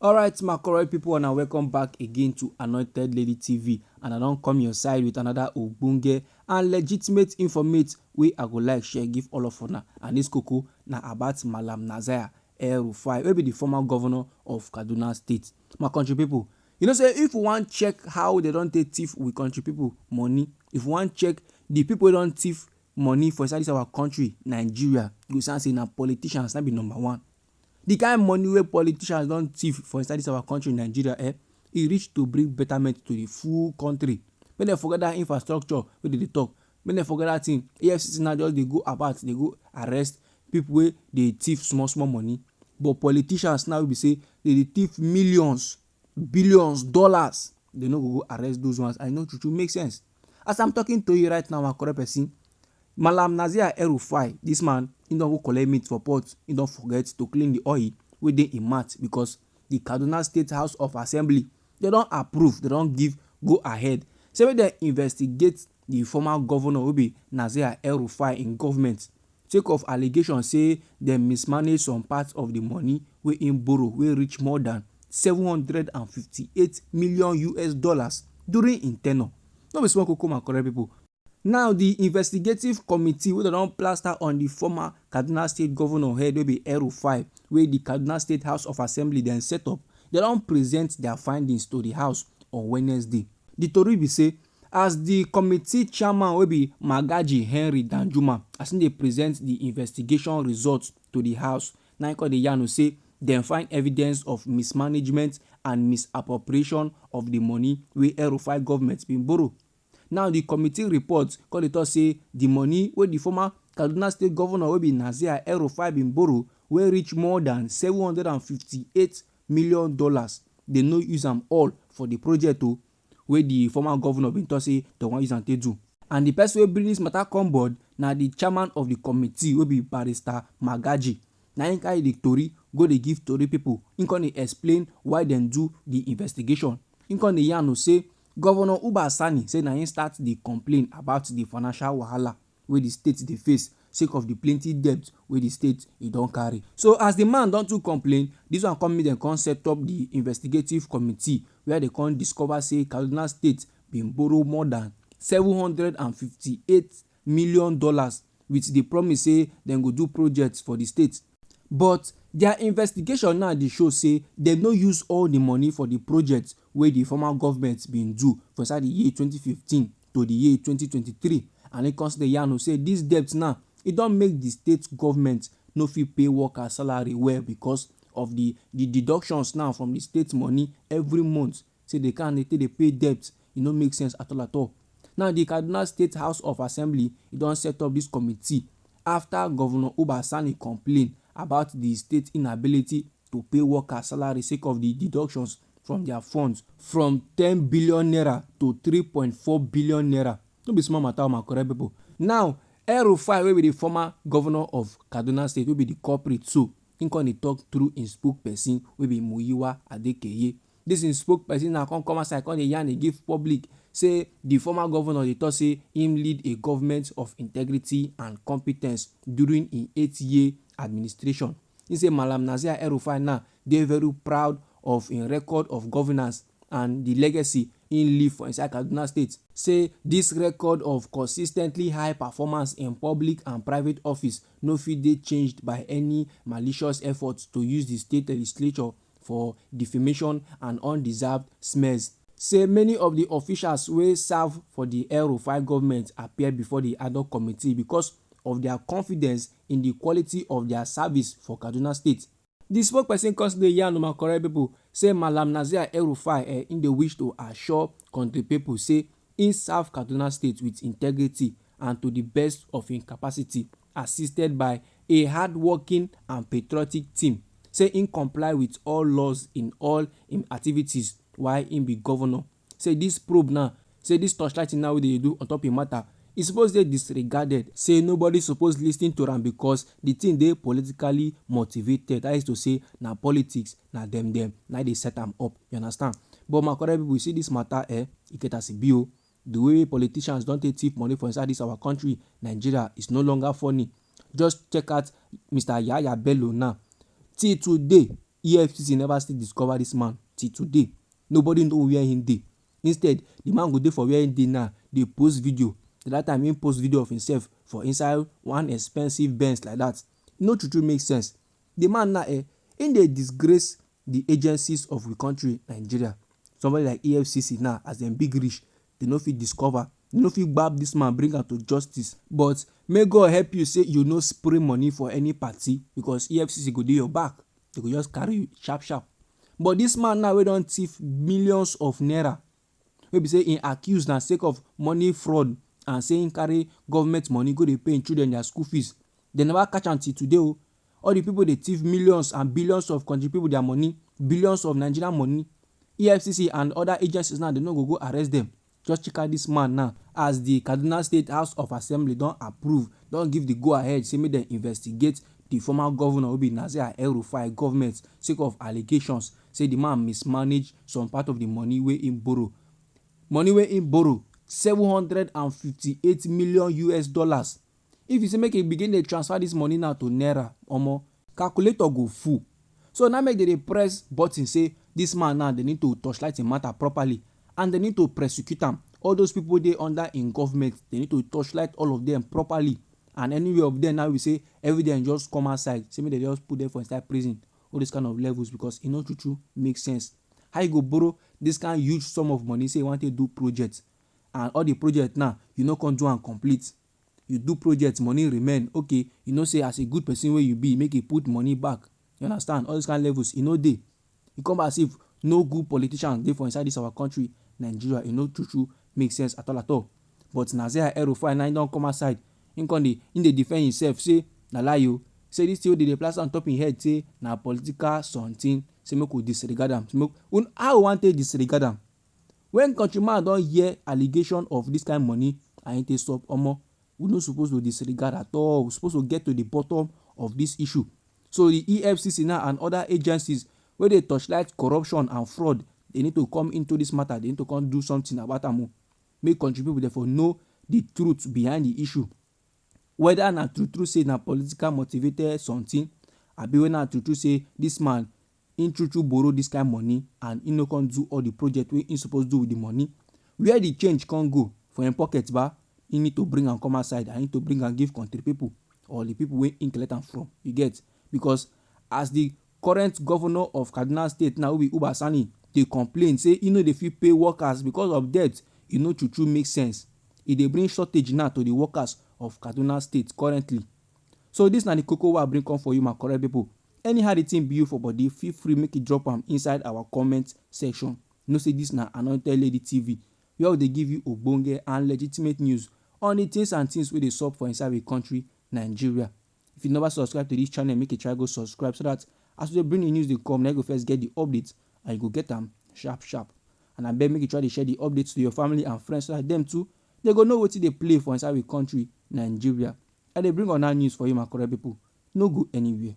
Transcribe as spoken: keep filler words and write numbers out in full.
Alright, my correct people, and welcome back again to Anointed Lady T V. And I don't come your side with another ogbonge and legitimate informate wey I go like share give all of una. And this koko na about Malam Nazir El Rufai, wey be the former governor of Kaduna State. My country people, you know say if we wan check how they don't take thief with country people money, if we wan check the people wey don't thief money for inside this our country, Nigeria, you go see say na politicians na be number one. The kind money wey politicians don thief for inside this our country, Nigeria, eh, e reach to bring betterment to the full country. Make dem forget that infrastructure wey dey dey talk. Make dem forget that thing. E F C C now just dey go about, dey go arrest people wey dey thief small small money. But politicians now be say they dey thief millions, billions, dollars. They no go go arrest those ones. I know true true make sense. As I'm talking to you right now, my correct person, Malam Nazir El Rufai, this man, he don't go collect meat for pot. He don't forget to clean the oil wey dey in mat because the Kaduna State House of Assembly, they don't approve, they don't give go ahead. Say make dem investigate the former governor wey be Nazir El Rufai in government, sake of allegation say dem mismanage some parts of the money wey im borrow, wey reach more than seven hundred and fifty-eight million U S dollars during im tenure. No be small koko, my correct people. Now, the investigative committee wey dem don plaster on the former Kaduna State governor head, wey be El Rufai, wey the Kaduna State House of Assembly dem set up, dem don present their findings to the house on Wednesday. The tori be say, as the committee chairman, wey be Magaji Henry Danjuma, as he dey present the investigation results to the house, na him come dey yarn say dem find evidence of mismanagement and misappropriation of the money wey El Rufai government bin borrow. Now, the committee report come dey talk say the money wey the former Kaduna State governor, wey be Nazir El Rufai, bin borrow, wey reach more than seven hundred and fifty-eight million dollars, they no use am all for the project o, wey the former governor bin talk say they wan use am take do. And the person wey bring this matter come board na the chairman of the committee, wey be Barrister Magaji. Na him carry the tori go dey give tori people. Him come dey explain why dem do the investigation. Him come dey yarn say Governor Uba Sani say na him start the complain about the financial wahala wey the state dey face sake of the plenty debt wey the state e don carry. So as the man don too complain, this one come make dem come set up the investigative committee, where they come discover say Kaduna State bin borrow more than seven hundred and fifty-eight million dollars with the promise say dem go do projects for the state. But their investigation now dey show say dem no use all the money for the project wey the former government bin do for inside the year twenty fifteen to the year twenty twenty-three. And e come still dey yarn say this debt now, e don make the state government no fit pay workers salary well because of the the deductions now from the state money every month. Say they can't dey take dey pay debt. E no make sense at all at all. Now, the Kaduna State House of Assembly, e don set up this committee after Governor Uba Sani complain about the state inability to pay workers salary sake of the deductions from their funds from ten billion naira to three point four billion naira. No be small matter, my correct people. Now, El Rufai, wey be the former governor of Kaduna State, wey be the culprit, so him come dey talk through him spokesperson, wey be Muyiwa Adekeye. This him spokesperson now come come outside, come dey yarn dey give public say the former governor dey talk say him lead a government of integrity and competence during him eight-year administration. He say Malam Nazir El Rufai now dey very proud of him record of governance and the legacy he leave for inside Kaduna State. Say this record of consistently high performance in public and private office no fit dey changed by any malicious efforts to use the state legislature for defamation and undeserved smears. Say many of the officials wey serve for the El Rufai government appear before the ad hoc committee because of their confidence in the quality of their service for Kaduna State. The spokesperson come still dey yarn, my correct people, say Malam Nazir El Rufai, eh, im dey wish to assure country people say im serve Kaduna State with integrity and to the best of im capacity, assisted by a hardworking and patriotic team. Say im comply with all laws in all im activities while im be governor. Say this probe now, say this torchlighting now wey dey do on top im matter, e suppose dey disregarded. Say nobody suppose listen to am because the thing dey politically motivated. That is to say, na politics, na dem dem na dey set am up. You understand? But my correct people, you see this matter, eh, e get as e be o. The way politicians don take thief money for inside this our country, Nigeria, is no longer funny. Just check out Mister Yahaya Bello now. Till today, E F C C never still discover this man till today. Nobody know where he dey. Instead, the man go dey for where he dey now, dey post video. The last time he post video of himself for inside one expensive Benz like that. E no true true make sense. The man now, eh, he dey disgrace the agencies of the country, Nigeria. Somebody like E F C C now, as dem big reach, they no fit discover, they no fit gbab this man, bring am to justice. But may God help you say you no spray money for any party, because E F C C go dey your back. They go just carry you sharp sharp. But this man now wey don thief millions of naira, wey be say he accused na sake of money fraud and say he carry government money go dey pay him children their school fees. They never catch am till today o. All the people dey thief millions and billions of country people their money, billions of Nigerian money. E F C C and other agencies now, they no go go arrest them. Just check out this man now, as the Kaduna State House of Assembly don approve, don give the go ahead, say make dem investigate the former governor wey be Nasir El-Rufai government, sake of allegations say the man mismanage some part of the money wey he borrow. Money wey he borrow, seven hundred and fifty-eight million U S dollars. If you say make he begin dey transfer this money now to naira, omo, calculator go full. So now make they dey press button say this man now, they need to torchlight the matter properly, and they need to prosecute am. All those people dey under in government, they need to torchlight all of them properly. And anywhere of them now, we say evidence just come outside, say make they just put them for inside prison. All these kind of levels, because e no true true make sense. How you go borrow this kind huge sum of money, say you want to do project, and all the project now, you no come do and complete. You do project, money remain. Okay, you know say as a good person wey you be, make you put money back. You understand? All these kind of levels, e no dey. E come as if no good politicians dey for inside this our country, Nigeria. E no true true make sense at all at all. But Nasir El-Rufai now don come outside. He come dey, he dey defend himself, say na lie o. Say this thing wey dey dey plaster on top him head, say na political something. Say make we disregard am. Say make, un-, how we wan take disregard am? When countryman don hear allegation of this kind money and he take stop, omo, we no suppose to disregard at all. We suppose to get to the bottom of this issue. So the E F C C now and other agencies wey dey torchlight corruption and fraud, they need to come into this matter. They need to come do something about am o. Make country people therefore know the truth behind the issue. Whether na true true say na political motivated something, abi whether na true true say this man, he true true borrow this kind money and he no come do all the project wey he suppose do with the money. Where the change come go for him pocket, ba? He need to bring am come outside and he need to bring am give country people or the people wey he collect am from. You get? Because as the current governor of Kaduna State now, wey be Uba Sani, dey complain say he no dey fit pay workers because of debt, e no true true make sense. E dey bring shortage now to the workers of Kaduna State currently. So this na the koko wey I bring come for you, my correct people. Anyhow the thing be you for body, feel free make you drop am inside our comment section. You know say this na Anointed Lady T V, where we dey give you ogbonge and legitimate news on the things and things wey dey sup for inside the country, Nigeria. If you never subscribe to this channel, make you try go subscribe, so that as we dey bring the news dey come, na you go first get the updates and you go get am sharp sharp. And I beg make you try to share the updates to your family and friends, so that them too, they go know wetin dey play for inside the country, Nigeria. I dey bring una news for you, my correct people. No go anywhere.